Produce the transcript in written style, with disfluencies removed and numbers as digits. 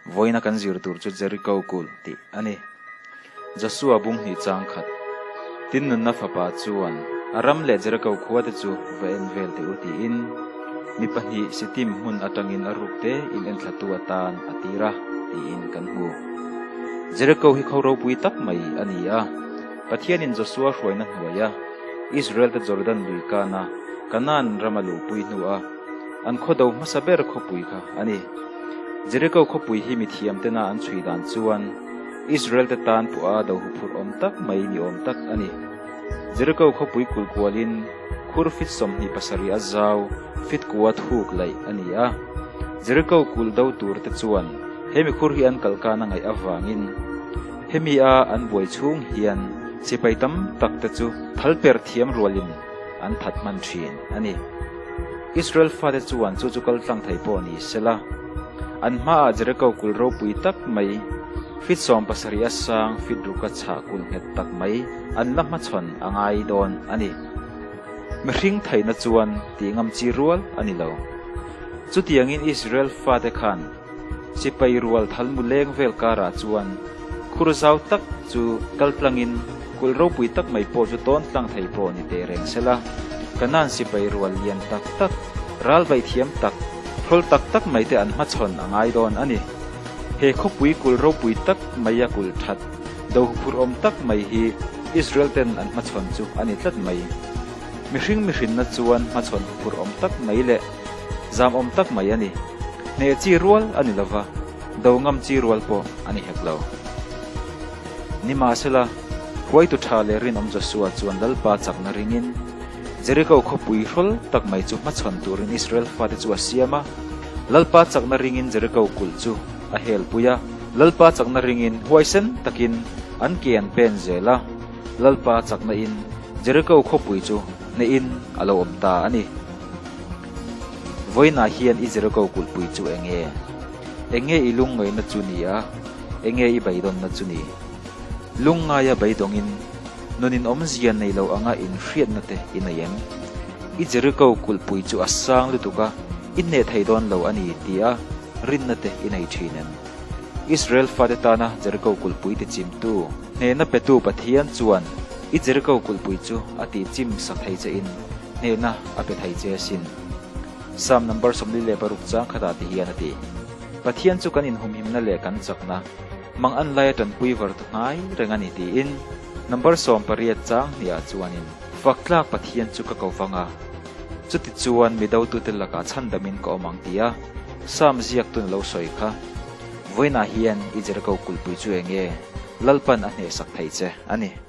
Vawiina kan zir tur chu Jericho kulh tih a ni. Josua bung hnih chang khat. Tin nunna fapa chuan a ram leh Jericho khua te chu va en vel teh u tiin mi pahnih Sittim hmun atangin a ruk te in enthlatu atan a tir a tiin kan hmu. Jericho hi kho ropui tak mai a ni a, Pathianin Josua hruaina hnuaia Israel te Jordan lui kana Kanaan rama luhpui hnua an khaw do hmasa ber khawpui kha a ni. Jericho khawpui hi mithiam tena an chhui dan chuan Israel te tan pawha do huphurh awm tak mai ni awm tak a ni. Jericho khawpui kulh kualin khur fit 27 a zau, fit kua thuk laih a ni a. Jericho kulh do tur te chuan he mikhur hi an kalkan a ngaih avangin hemi a an buai chhung hian sipai tam tak te chu thal per thiam rualin an that hman thin a ni. Israel fate chuan chu chu kal tlang thei pawh ni sela, an hmaah Jericho kulh ropui tak mai, fit 70 a sang fit ruka chhah kulh nghet tak mai an la hmachhawn a ngai dawn a ni. Mihring theihna chuan tih ngam chi rual a ni lo. Chutiangin Israel fate khan Sipai rual thalmu leng vel karah chuan khur zau tak chu kal tlangin kulh ropui tak mai pawh chu tawn tlang thei pawh ni teh reng se la. Kanaan sipai rual lian tak tak, ral vaih thiam tak, hrawl tak tak mai te an hmachhawn a ngai dawn a ni. He khawpui kulh ropui tak maia kulh that, do huphurhawm tak mai hi Israel ten an hmachhawn chu a ni tlat mai. Mihring mihrinna chuan hmachhawn huphurhawm tak mai leh zamawm tak mai a ni. Hneh chi rual a ni lova, do ngam chi rual pawh a ni hek lo. Nimahsela, huaitu tha leh rinawm Josua chuan Lalpa chakna ringin Jericho khawpui hrawl tak mai chu hmachhawn turin Israel fate chu a siam a. Lalpa chakna ringin Jericho kulh chu a helpui a. Lalpa chakna ringin huaisen takin an ke an pen zel a. Lalpa chakna in Jericho khawpui chu hnehin a lo awm ta a ni. Vawiinah hian i Jericho kulhpui chu eng nge? Eng nge i lungngaihna chu ni a, eng nge i beidawnna chu ni? Lungngaia beidawngin nunin awmzia nei lo anga inhriatna te i nei em? I Jericho kulhpui chu a sang lutuk a, i hneh thei dawn lo a ni tia rinna te i nei thin em? Israel fate tana Jericho kulhpui tichimtu, hnehna petu Pathian chuan i Jericho kulhpui chu a tihchim sak thei chein hnehna a pe thei che asin. Psalm number 46 chang khatah ti hian a ti, Pathian chu kan inhumhimna leh kan chakna, mang an laia tanpui var tu hnai reng a ni tiin. Number 18 chang hniah chuanin, Fak tlak Pathian chu ka ko vang a, chuti chuan mi dotute lakah chhandamin ka awm ang tia Psalm ziaktun a lo sawi kha. Vawiinah hian i Jericho kulhpui chu eng nge? Lalpan a hnehsak thei che a ni.